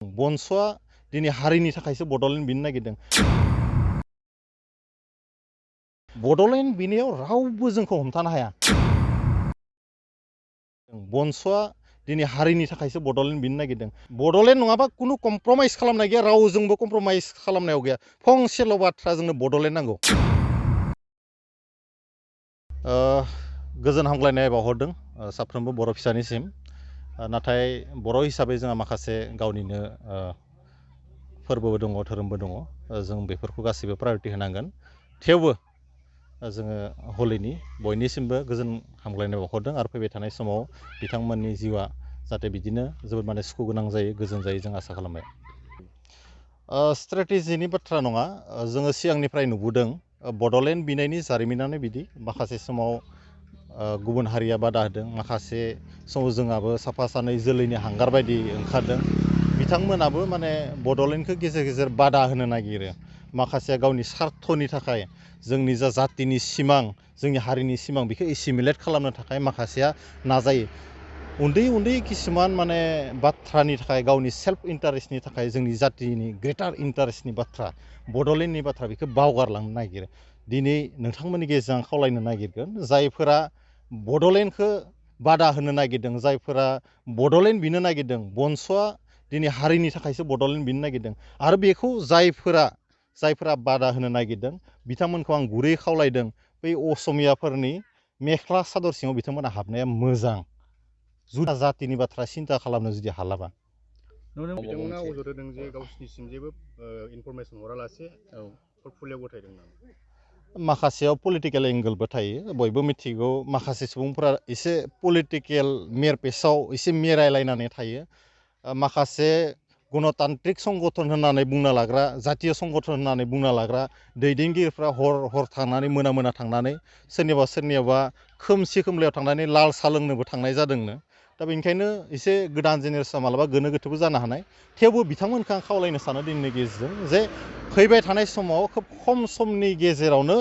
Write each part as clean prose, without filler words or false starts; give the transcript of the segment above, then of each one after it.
बनसुआ दिनै हारिनि थाखायसो बड'लेण्ड बिनो नागिरदों। बड'लेण्ड बिनायाव रावबो जोंखौ हमथानो हाया। बनसुआ दिनै हारिनि थाखायसो बड'लेण्ड बिनो नागिरदों। बड'लेण्ड नङाबा कुनु कमप्रमाइज खालामनाय गैया, रावजोंबो कमप्रमाइज खालामनायाव गैया। फंसेल' बाथ्रा जोंनो बड'लेण्ड नांगौ। गोजोन हामग्लायनाय बावहरदों साफ्रोमबो बर' फिसानिसिम। नाथाय बर' हिसाबै जोंहा माखासे गावनिनो फोरबोबो दङ, धोरोमबो दङ। जों बेफोरखौ गासैबो प्रायरिटि होनांगोन। थेवबो जोङो हलिनि बयनिसिमबो गोजोन हामग्लायनाय बावहरदों आरो फैबाय थानाय समाव बिथांमोननि जिउआ जाहाथे बिदिनो जोबोद सुखु गोनां जायो, गोजोन जायो जों आसा खालामबाय। स्ट्रेटेजिनि बाथ्रा नङा, जोङो सिगांनिफ्राय नुबोदों बड'लेण्ड बिनायनि जारिमिनानो बिदि। माखासे समाव गुबुन हारिया बादा होदों, माखासे समाव जोंहाबो साफा सानै जोलैनि हांगार बायदि ओंखारदों। बिथांमोनाबो बड'लेण्डखौ गेजेर गेजेर बादा होनो नागिरो। माखासेया गावनि स्वार्थनि थाखाय जोंनि जा जातिनि सिमां, जोंनि हारिनि सिमां बेखौ एसिमिलेट खालामनो थाखाय माखासेया नाजायो। उन्दै उन्दै किसुमान बाथ्रानि थाखाय, गावनि सेल्फ इन्टारेस्टनि थाखाय जोंनि जातिनि ग्रेटार इन्टारेस्टनि बाथ्रा, बड'लेण्डनि बाथ्रा बेखौ बावगारलांनो नागिरो। दिनै नोंथांमोननि गेजेरजों आं खावलायनो नागिरगोन, जायफोरा बड'लेण्डखौ बादा होनो नागिरदों, जायफोरा बड'लेण्ड बिनो नागिरदों, बनसुआ दिनै हारिनि थाखायसो बड'लेण्ड बिनो नागिरदों। आरो बेखौ जायफोरा बादा होनो नागिरदों बिथांमोनखौ आं गुरै खावलायदों, बै असमियाफोरनि मेख्ला सादर सिङाव बिथांमोना हाबनाया मोजां, जुदा जातिनि बाथ्रा सिन्था खालामनो जुदि हालाबा। बिथांमोना अजद होदों जे गावसिनिसिम जेबो इनफरमेसन हरालासे पर्टफलियाव गथायदों होननानै। माखासेयाव पलिटिकेल एंगलबो थायो, बयबो मिथिगौ। माखासे सुबुंफोरा एसे पलिटिकेल मेरपेसाव एसे मेरायलायनानै थायो। माखासे गणतान्त्रिक संगठन होननानै बुंना लाग्रा, जातीय संगठन होननानै बुंना लाग्रा दैदेनगिरिफ्रा हर थांनानै मोना थांनानै सोरनियाबा खोमसि खोमलायाव थांनानै लाल साहा लोंनोबो थांनाय जादोंनो। दा बेनिखायनो एसे गोदान जेनेरेसना मालाबा गोनो गोथोबो जानो हानाय। थेवबो बिथांमोनखौ आं खावलायनो सानो दिनैनि गेजेरजों जे फैबाय थानाय समाव खोब खम समनि गेजेरावनो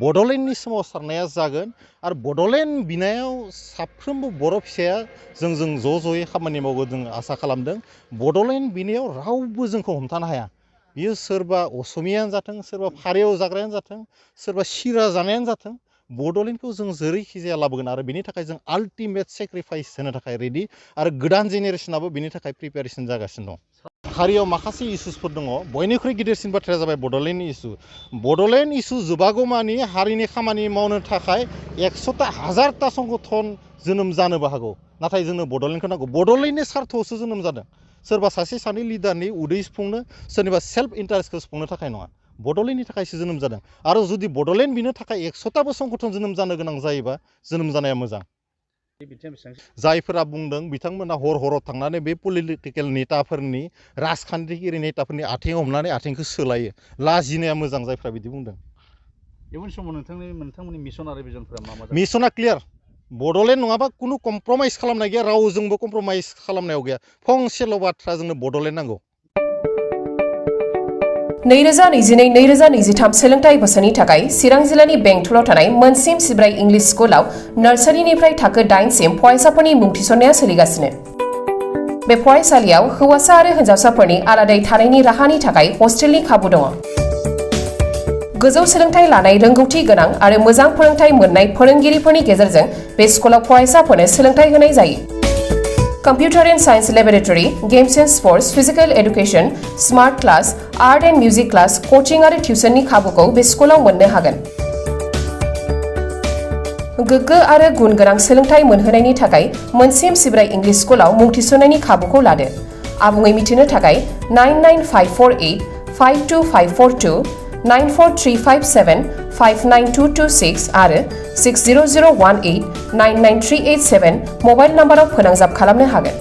बड'लेण्डनि सोमावसारनाया जागोन। आरो बड'लेण्ड बिनायाव साफ्रोमबो बर' फिसाया जोंजों ज'यै खामानि मावगोन जों आसा खालामदों। बड'लेण्ड बिनायाव रावबो जोंखौ हमथानो हाया। बियो सोरबा असमियानो जाथों, सोरबा फारियाव जाग्रायानो जाथों, सोरबा सिरा जानायानो जाथों, बड'लेण्डखौ जों जेरैखि जाया लाबोगोन। आरो बेनि थाखाय जों आल्टिमेट सेक्रिफाइस होनो थाखाय रेडि, आरो गोदान जेनेरेसनाबो बेनि थाखाय प्रिपेरेसन जागासिनो दं। हारियाव माखासे इसुसफोर दङ, बयनिख्रुइ गिदिरसिन बाथ्राया जाबाय बड'लेण्डनि इसु। बड'लेण्ड इसु जोबागौमानि हारिनि खामानि मावनो थाखाय 100टा 1000टा संगठन जोनोम जानोबो हागौ, नाथाय जोंनो बड'लेण्डखौ नांगौ। बड'लेण्डनि स्वार्थआवसो जोनोम जादों। सोरबा सासे सानै लिडारनि उदै सुफुंनो, सोरनिबा सेल्फ इन्टारेस्टखौ सुफुंनो थाखाय नङा, बड'लेण्डनि थाखायसो जोनोम जादों। आरो जुदि बड'लेण्ड बिनो थाखाय 100टाबो संगठन जोनोम जानो गोनां जायोबा जोनोम जानाया मोजां। जायफोरा बुंदों बिथांमोना हराव थांनानै बे पलिटिकेल नेताफोरनि, राजखान्थिगिरि नेताफोरनि आथिं हमनानै आथिंखौ सोलायो। लाजिनाया मोजां जायफ्रा बिदि बुंदों। इयुन समाव नोंथांमोननि मिशन आरो भिजनफोरा मा मा? मिशना क्लियार। बड'लेण्ड नङाबा कुनु कमप्रमाइज खालामनाय गैया, रावजोंबो कमप्रमाइज खालामनायाव गैया। फंसेल' बाथ्रा जोंनो बड'लेण्ड नांगौ। 2022-2023 सोलोंथाइ बोसोरनि थाखाय चिरां जिल्लानि बेंटलाव थानाय मोनसिम सिब्राय इंलिश स्कुलाव नार्सारिनिफ्राय थाखो 8 सिम फरायसाफोरनि मुं थिसननाया सोलिगासिनो। बे फरायसालियाव हौवासा आरो हिन्जावसाफोरनि आलादायै थानायनि राहानि थाखाय हस्टेलनि खाबु दङ। गोजौ सोलोंथाइ लानाय, रोंगौथि गोनां आरो मोजां फोरोंथाइ मोननाय फोरोंगिरिफोरनि गेजेरजों बे स्कुलाव फरायसाफोरनो सोलोंथाइ होनाय जायो। Computer and Science Laboratory, Games and Sports, Physical Education, Smart Class, Art and Music Class, Coaching आरो टिउसननि खाबुखौ बे स्कुलाव मोननो हागोन। गोग्गो आरो गुन गोनां सोलोंथाइ मोनहोनायनि थाखाय मोनसिम सिब्राय इंलिश स्कुलाव मुं थिसननायनि खाबुखौ लादो। आबुङै मिथिनो थाखाय 99548525542, 94357592226 आरो 60018993887 मबाइल नाम्बाराव फोनांजाब खालामनो हागोन।